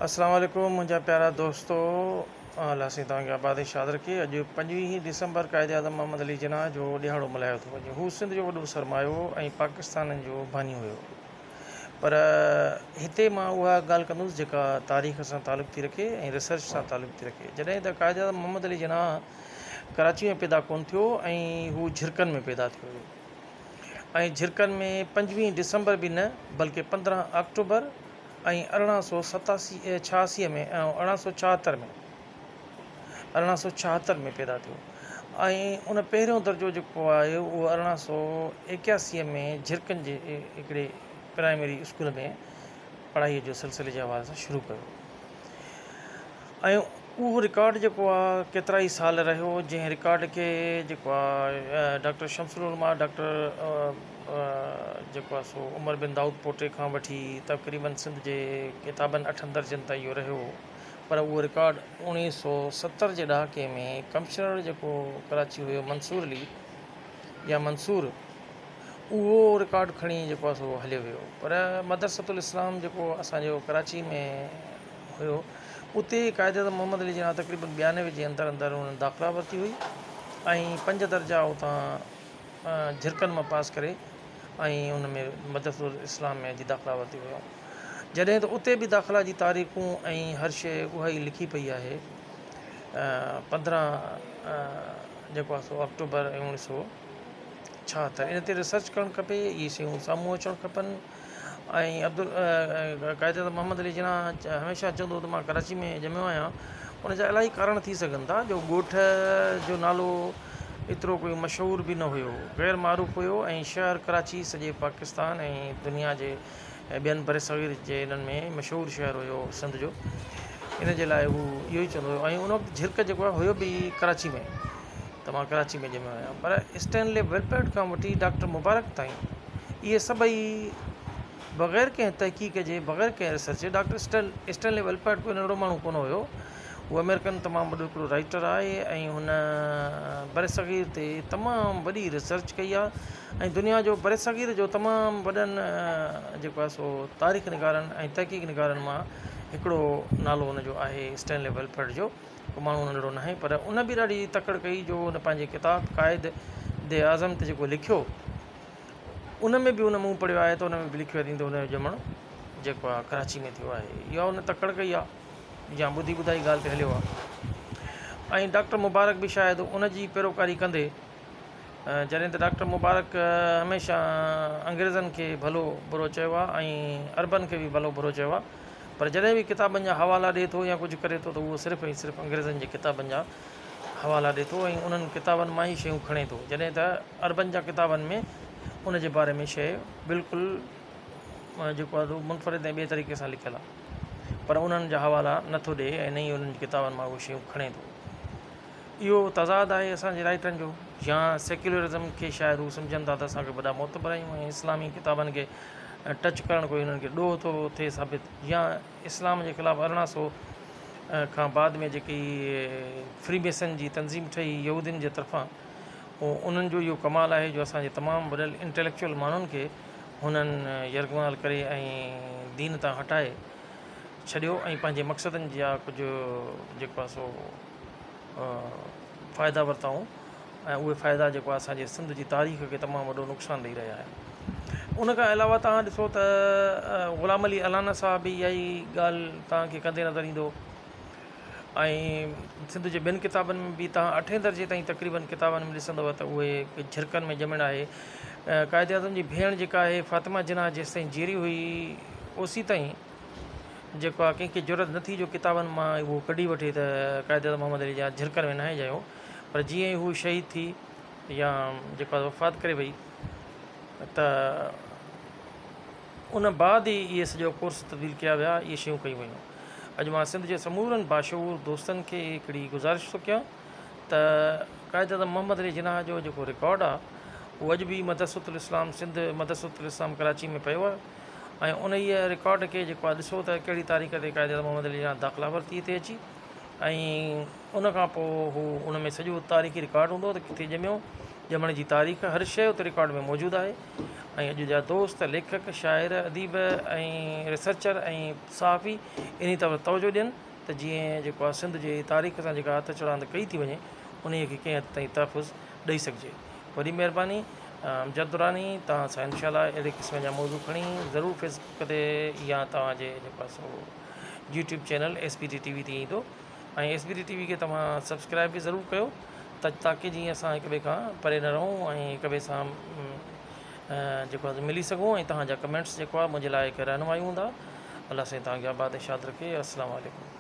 اسلام عليڪم منهنجا پيارا دوستو الله سائين توهان کي آباد ۽ شاد رکي. اڄ 25 ڊسمبر قائد اعظم محمد علي جناح جو ڏهاڙو ملهايو ٿو وڃي. هو سنڌ جو وڏو سرمايو ۽ پاڪستان جو باني هيو. پر هتي مان اها ڳالهه ڪندس جيڪا تاريخ سان تعلق ٿي رکي ۽ ريسرچ سان تعلق ٿي رکي. جڏهن ته قائد اعظم محمد علي جناح ڪراچي ۾ پيدا ڪونه ٿيو ۽ هو جهرڪن ۾ پيدا ٿيو هيو ۽ جهرڪن ۾ 25 ڊسمبر به نه بلڪه 15 آڪٽوبر ۽ 1887 86 ۾ 1876 ۾ 1876 ۾ پيدا ٿيو ۽ ان پهريون درجو جيڪو آهي اهو 1881 ۾ جهرڪن جي هڪڙي پرائمري اسڪول ۾ پڙهائي جو سلسلي جي حوالي سان شروع ڪيو ۽ اهو رڪارڊ جيڪو آ ڪيترا ئي سال رهيو جنهن رڪارڊ کي جيڪو آ ڊاڪٽر شمس العلماء ڊاڪٽر جيڪو آ سو عمر بن دائود پوٽي کان وٺي تقريبن سنڌ جي ڪتابن اٺن درجن تائين اهو رهيو پر اهو رڪارڊ 1970 جي ڏهاڪي ۾ ڪمشنر جيڪو ڪراچي هيو منصور علي يا منصور اهو رڪارڊ کڻي جيڪو آ سو هليو ويو پر مدرسة الاسلام جيڪو اسان جو ڪراچي ۾ هيو. اتي قائد اعظم محمد علي جناح تقريبن 92 جي اندر اندر انهن داخلا ورتي هئي ۽ پنج درجا اتان جهرڪن مان پاس ڪري ۽ ان ۾ مدرسة الاسلام ۾ اچي داخلا ورتي هيائون. جڏهن ته اتي به داخلا جي تاريخون ۽ هر شيء اها ئي لکي پئي آهي 15 جيڪو آهي سو آڪٽوبر 1976. ان تي ريسرچ ڪرڻ کپي، اهي شيون سامهون اچڻ کپن. ۽ عبد قائد اعظم محمد علي جناح هميشه چوندو هو ته مان ڪراچي ۾ ڄميو آهيان ان جا الاهي ڪارڻ ٿي سگهن ٿا جو ڳوٺ جو نالو ايترو ڪوئي مشهور به نه هيو غير معروف هيو ۽ شهر ڪراچي سڄي پاڪستان ۽ دنيا جي ٻين برصغير جي انهن ۾ مشهور شهر هيو سنڌ جو ان جي لاء هو اهو ئي چوندو هيو ۽ ان وقت جهرڪ جيڪو آهي هيو به ڪراچي ۾ ته مان ڪراچي ۾ ڄميو آهيان پر اسٽينلي ولپرٽ کان وٺي ڊاڪٽر مبارڪ تائين اهي سڀئي بغير ڪنهن تحقيق جي بغير ڪنهن ريسرچ جي ڊاڪٽر اسٽينلي ولپرٽ ڪوئي ننڍڙو ماڻهو ڪونه هيو هو آمريڪن تمام وڏو هڪڙو رائٽر آهي ۽ هن برصغير تي تمام وڏي ريسرچ ڪئي آهي ۽ دنيا جو برصغير جو تمام وڏن جيڪو آهي سو تاريخ نگارن ۽ تحقيق نگارن مان هڪڙو نالو هن جو آهي اسٽينلي ولپرٽ جو. ڪو ماڻهو ننڍڙو ناهي پر ان به ڏاڍي تڪڙ ڪئي جو ان پنهنجي ڪتاب قائد اعظم تي جيڪو لکيو ان ۾ به ان مون پڙهيو آهي ته ان ۾ به لکيو اٿئي ته ان جو ڄمڻ جيڪو آهي ڪراچي ۾ ٿيو آهي اها ان تڪڙ ڪئي آهي يا ٻڌي ٻڌائي ڳالهه تي هليو آهي ۽ ڊاڪٽر مبارڪ به شايد ان جي پيروڪاري ڪندي جڏهن ته ڊاڪٽر مبارڪ هميشه انگريزن کي ڀلو برو چيو آهي ۽ عربن کي به ڀلو برو چيو آهي پر جڏهن به ڪتابن جا حوالا ڏئي ٿو يا ڪجهه ڪري ٿو ته اهو صرف ۽ صرف انگريزن جي ڪتابن جا حوالا ڏئي ٿو ۽ انهن ڪتابن مان ئي شيون کڻي ٿو جڏهن ته عربن جا ڪتابن ۾ ان جي باري ۾ شيء بلڪل جيڪو آهي منفرد ۽ ٻئي طريقي سان لکيل آهي پر انهن جا حوالا نٿو ڏئي ۽ نه ئي انهن جي ڪتابن مان اهي شيون کڻي ٿو. اهو تضاد آهي اسان جي رائٽرن جو يا سيڪيولرزم کي شايد هو سمجهن ٿا ته اسان کي وڏا معتبر آهيون ۽ اسلامي ڪتابن کي ٽچ ڪرڻ ڪوئي هنن کي ڏوهه ٿو ٿئي ثابت يا اسلام جي خلاف 1800 کان بعد ۾ جيڪي فري ميسن جي تنظيم ٺهي يهودين جي طرفان انهن جو اهو ڪمال آهي جو اسان جي تمام وڏن انٽيليڪچوئل ماڻهن کي هنن يرغمال ڪري ۽ دين تان هٽائي ڇڏيو ۽ پنهنجي مقصدن جا ڪجهه جيڪو آهي سو فائدا ورتائون ۽ اهي فائدا جيڪو آهي اسان جي سنڌ جي تاريخ کي تمام وڏو نقصان ڏئي رهيا آهن. ان کان علاوه توهان ڏسو ته غلام علي الانا صاحب به اها ئي ڳالهه توهان کي ڪندي نظر ايندو ۽ سنڌ جي ٻين ڪتابن ۾ به توهان اٺين درجي تائين تقريبن ڪتابن ۾ ڏسندؤ ته اهي جهرڪن ۾ ڄمڻ آهي. قائد اعظم جي ڀيڻ جيڪا آهي فاطمه جناح جيستائين جيئري هئي اوسيتائين جيڪو آ ڪنهن کي جرئت نه ٿي جو ڪتابن مان اهو ڪڍي وٺي ته قائد اعظم محمد علي جناح جهرڪن ۾ ناهي ڄايو پر جيئن ئي هو شهيد ٿي يا جيڪو آ وفات ڪري وئي ته ان بعد ئي اهي سڄو ڪورس تبديل ڪيا ويا اهي شيون ڪيون ويون اڄ مان سنڌ جي سمورن باشعور دوستن کي هڪڙي گذارش ٿو ڪيان ته قائد اعظم محمد علي جناح جو جيڪو رڪارڊ آ اهو اڄ به مدرسة الاسلام سنڌ مدرسة الاسلام ڪراچي ۾ پيو آ ۽ انهيء رڪارڊ کي جيڪو آهي ڏسو ته ڪهڙي تاريخ تي قائد اعظم محمد علي جناح داخلا ورتي هتي اچي ۽ ان کان پوء هو ان ۾ سڄو تاريخي رڪارڊ هوندو ته ڪٿي ڄميو، ڄمڻ جي تاريخ هر شيء اتي رڪارڊ ۾ موجود آهي ۽ اڄ جا دوست ليکڪ، شاعر، اديب ۽ ريسرچر ۽ صحافي انهي طرف توجهه ڏين ته جيئن جيڪو آهي سنڌ جي تاريخ سان جيڪا هٿ چراند ڪئي ٿي وڃي انهي کي ڪنهن حد تائين تحفظ ڏئي سگهجي. وڏي مهرباني امجد دراني توهان سان انشاء الله اهڙي قسم جا موضوع کڻي ضرور فيس بڪ تي يا توهان جي جيڪو آهي سو YouTube channel S B D T V تي ايندو ۽ S B D T V کي توهان سبسڪرائب به ضرور ڪيو ته تاڪي جيئن اسان هڪ ٻئي کان پري نه رهون ۽ هڪ ٻئي سان جيڪو آهي ملي سگهون ۽ توهان جا ڪمينٽس جيڪو آهي منهنجي لاء هڪ رهنمائي هوندا الله سائين توهان کي آباد ۽ شاد رکي السلام عليڪم.